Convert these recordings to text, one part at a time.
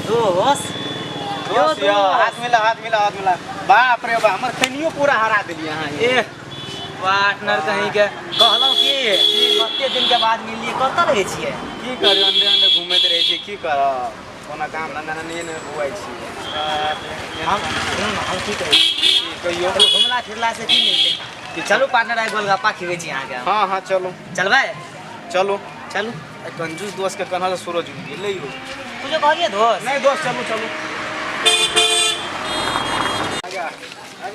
दोस्त दोस्त यो हाथ मिला हाथ मिला हाथ मिला। बाप रे बाप हमर खैनियो पूरा हरा देलियै अहाँ। ए पार्टनर कहीं के कहलहुँ कि कते दिन के बाद मिललियै, कतऽ रहै छियै? की करियो, अंदर अंदर घूमैत रहै छियै, की करब, कोनो काम धंधा नहि ने हुआइ छियै। हम हम की कहै छी, कहियो घुमला फिरला से की मिलतै? चलू पार्टनर, आइ गोलगप्पा खिबै छी अहाँके। हाँ हाँ चलू। चलबै? चलू चलू। कंजूस दोस्त के कन्हा से सूरज उगि गेलै यौ। कुछो कहलियै दोस्त? नहीं दोस्त, चलू चलू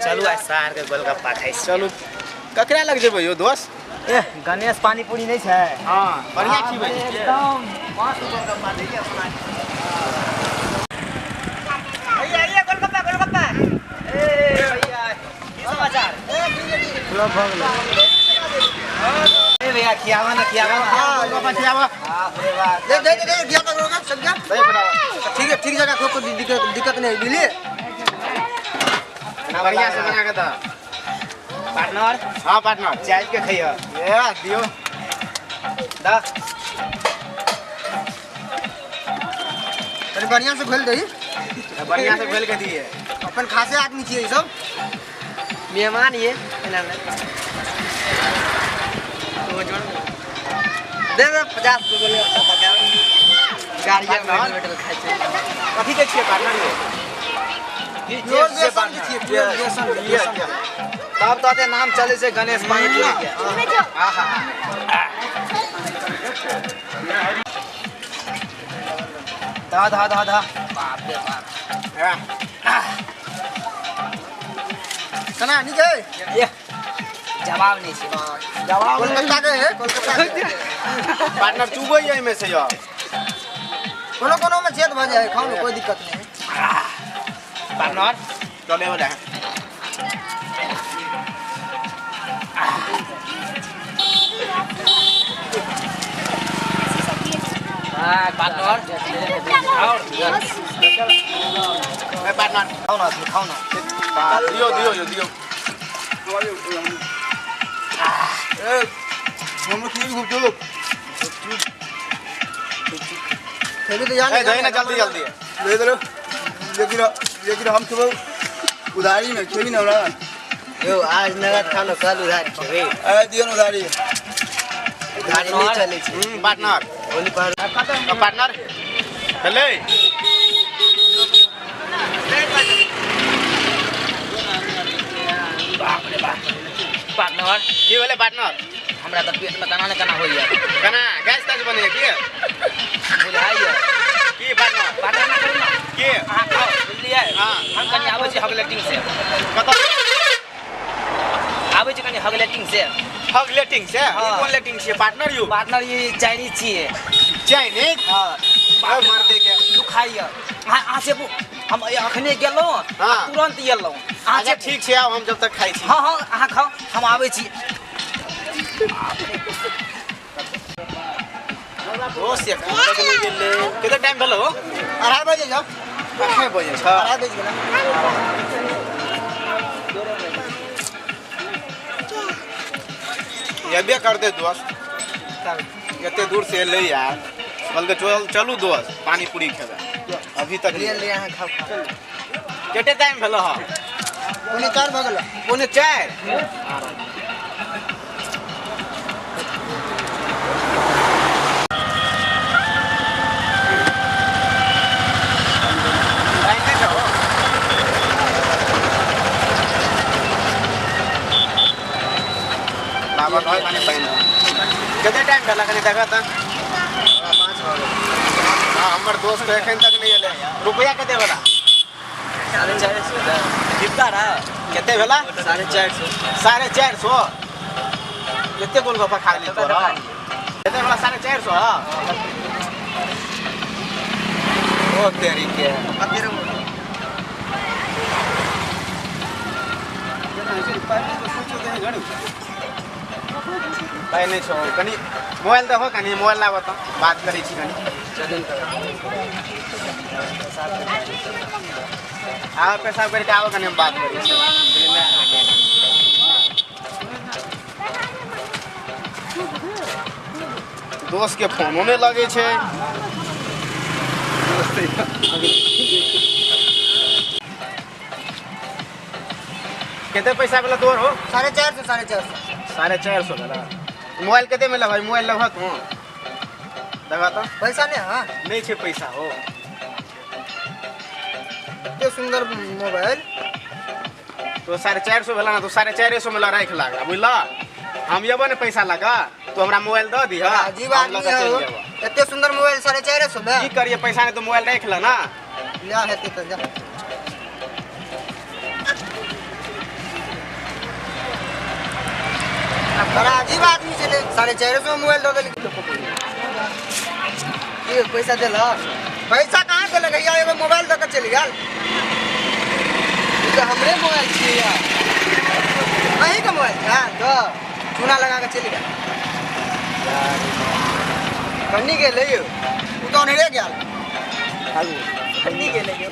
चलू, आइ सार के गोलगप्पा खाइ छी। चलू। ककरा लग जेबै यौ दोस्त? ए गणेश पानीपुरी नहीं छै? हाँ बढ़िया खिबै छै एकदम मस्त गोलगप्पा दैए अपना। भैया ये गोलगप्पा गोलगप्पा। ए भैया की समाचार? ब्लॉक भ गेलै। ए भैया खियावा ना खियावा। हां गोलगप्पा खियावा। बाप रे बाप। दे दे दे दिया तो गोलगप्पा सब गया। दे बना। ठीक है, ठीक जगह को दिक्कत दिक्कत नहीं मिली। बढ़िया से बना के दा पार्टनर। हाँ पार्टनर चाय के खइयो। ए दियो दा अरे बढ़िया से घोल दही, बढ़िया से घोल के दिए। अपन खासे आदमी छियै सब, मेहमान ये एना ने तो जोड़ दे दे 50 रुपया ले गाड़ी में बैठल खाइ छै। कथी के छियै पार्टनर ये? प्योर बेसन के छियै, प्योर बेसन के। तब तो ते नाम चले से गणेश पानीपुरी के। हां हां दा दा दा दा। बाप रे बाप। कना नी गए? ये जवाब नहीं छै। जवाब कोलकाता के है, कोलकाता के पार्टनर चुबै एहि में से यो। कोनो कोनो में छेद भ जाए, खाओ कोई दिक्कत नहीं। पार्टनर चले वाला है। पार्टनर और ए पार्टनर खाओ ना, खाओ ना। दियो दियो यो दियो। ए हम लोग खूब चलो खेली तो जान ए दही ना जल्दी जल्दी ले दो। लेकिन लेकिन हम तो उधारी में खेली ना यो। आज नगद खानो कल उधारी खेबे। अरे दियो ना उधारी, उधारी नहीं चले छै। पार्टनर बोली पर पार्टनर हेले बाप रे बाप। पार्टनर की भेलै पार्टनर? हमरा त पेट में कना ने कना होइया। कना गैस तैस बने की बुझाइया की पार्टनर? पार्टनर ना करू ना की अहाँ खाओ बुझलियै? हां हम कनी आबै छी हगलेटिंग से। कतऽ आबै छी कनी हगलेटिंग से? हग लेटिंग से? ई कोन लेटिंग छियै पार्टनर यौ? पार्टनर ये चाइनीज छियै। चाइनीज? हां। मार दे के दुखाइया। अहाँ से हम अखने गेलहुँ तुरंत एलहुँ। अच्छा ठीक छै, आब हम जब तक खाइ छी। हाँ हाँ अहाँ खाओ, हम आबै छी। दोस्त एखन तक नहि गेलै। कते टाइम भेल हो? 2:30 बजे जाओ। 2:30 बजे छ? 2:30 बजे गेलै। एबे करते दोस्त, एते दूर से एलै यार। कहलकै चल चलू दोस्त पानी पूरी खेबै। अभी तक ले ले अहाँ खाओ। कते टाइम भेल हो? 3:45 भऽ गेल। 3:45? कते टाइम भेल कनी देखऽ तऽ? 5 भऽ गेल। हाँ हमर दोस्त एखन तक नहि एलै। रुपया कते भेला? 450। जितना रहा कते भेला? 450। 450? कते गोलगप्पा खा गेली तोरा? कते भेला? 450? ओ तेरी के पाइ नहि छौ। कनी मोबाइल देखो, कनी मोबाइल लाबऽ तऽ बात करै छी कनी। आब पेशाब करके आबऽ, कनी हम बात करै छी। दोस्त के फोनो नहि लगै छै। कते पैसा भेला तोहर हो? 450। 450। 450 भेला। मोबाइल कते में लेबही? मोबाइल लेबह तू? देबह तऽ? पैसा नहि। हाँ, नहि छै पैसा हो। एते सुंदर मोबाइल। तो 450 भेला ना, तो 450 में राखि लाग, बुझलह? हम एबो ने पैसा लगा तो हमरा मोबाइल दऽ दिह। अजीब आदमी है हो। एते सुंदर मोबाइल 450 में? की करिए, पैसा नहीं तो मोबाइल राखि ल ना। ले हेतै तऽ जा। बड़ा अजीब आदमी छलै, 450 में मोबाइल दऽ देलकै। की पैसा देलक? पैसा कहाँ देलक भैया, एगो मोबाइल दऽ कऽ चलि गेल। ई तऽ हमरे मोबाइल छियै यार। अहीँके मोबाइल छै? तऽ चूना लगा कऽ चलि गेल। कन्नी गेलै यौ? ओ तऽ ओन्हरे गेल। कन्नी गेलै यौ?